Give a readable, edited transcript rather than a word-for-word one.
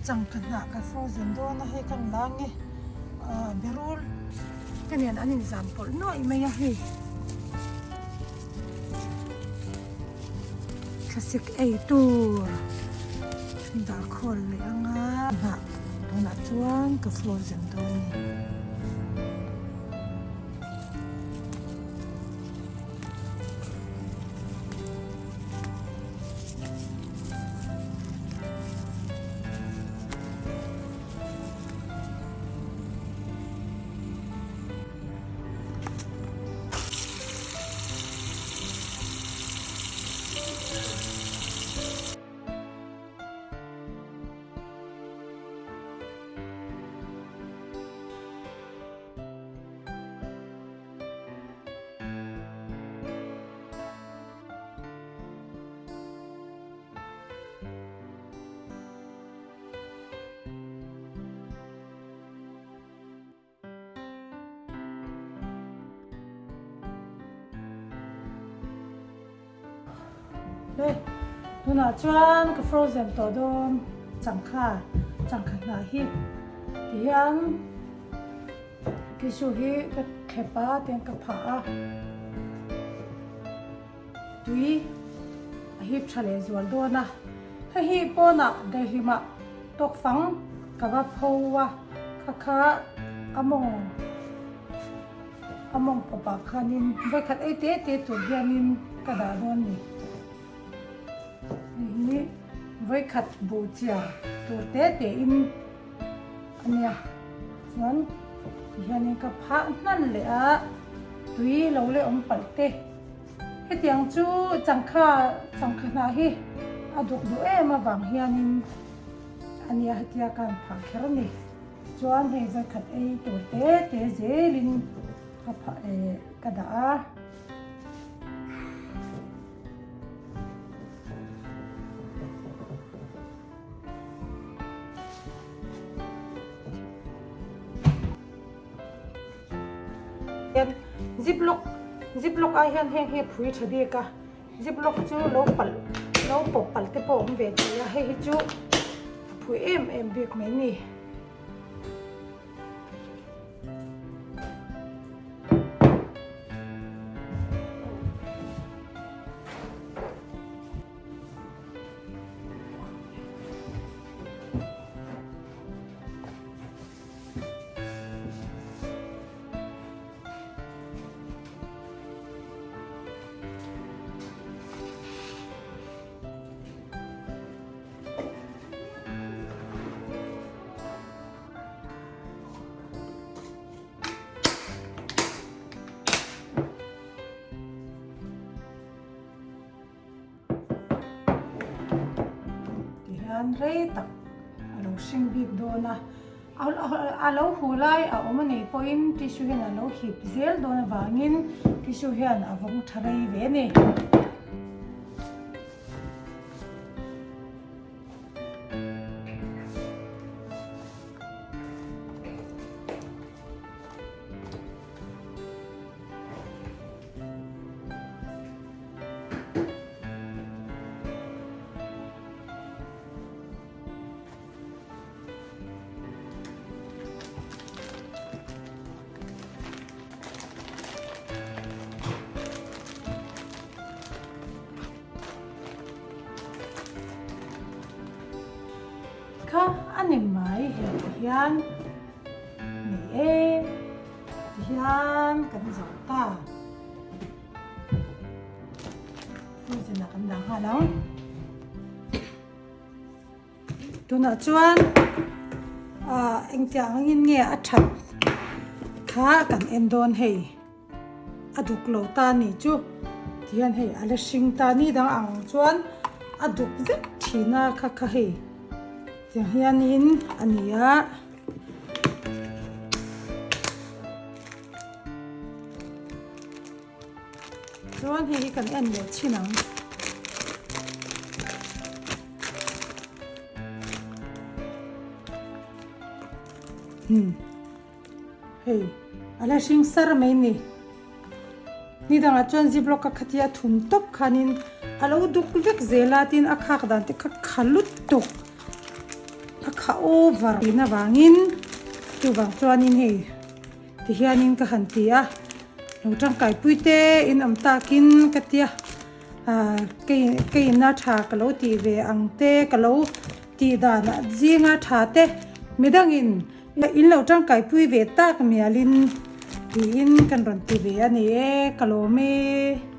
Changka hnah ka frozen dawn a hei kan la nge ah berul te nen an inzam pawlh nuaih mai a hei thlasik ei tur dah khawl leh anga hnah tunah chuan ka frozen dawn a ni. Tunah chuan ka frozen tawh dawn changkha changkha hnah hi tihian tissue hi ka thlep a tiang ka phah a. Tui a hip tha leh zual dawn a, hei hi pawnah daihlimah tawk fang ka va pho a, kha kha a mawng a mawng pawpah khanin vawikhat ei te te tur hianin ka dah dawn ni. Hei hi vawikhat buh chiah tur te te in a nia chuan tihianin ka phah hnan leh a tui lo leh awm palh te. Hetiang chu changkha changkha hnah hi a duk duh em avang hianin a nia hetia ka han phah kher a ni. Chuan hei vawikhat ei tur te te zelin ka phah eh ka dah a. Ziplock ziplock ah hian heng hi a phui tha bik a ziplock chu lo palh lo pawp palh te pawh a awm ve thei a hei hi chu a phui em em bik mai a ni. Tihian rei tak a lo hring bik dawn a, a lo huh lai a awm a nih pawhin tissue hian a lo hip zel dawn avangin tissue hian a vawng tha rei ve a ni. Kha a ni mai hei hian ni e tihian kan zo ta. Frozen ah kan dah nghal ang. Tunah chuan ah engtiang angin nge a that kha kan en dawn hei a duk lo ta ni chu tihian hei a la hring ta ni dang ang chuan a duk vek thin a kha kha hei tiang hianin a ni a. Chuan hei hi kan en leh chhin ang. Hmm. Hei, a la hring sar mai ni. Ni dangah chuan ziplock ka khatia thum tawp khanin a lo duk vek zel a tin a khak dan te kha kha lut tuk. kha over thin avangin chuvang chuanin hei tihianin ka han ti a, lo tangkaipui te in awm takin ka tia ah ka ina tha ka lo tih ve ang te ka lo tih danah zinga tha te midangin in lo tangkaipui ve tak mialin tiin kan rawn ti ve a ni e ka lawm e.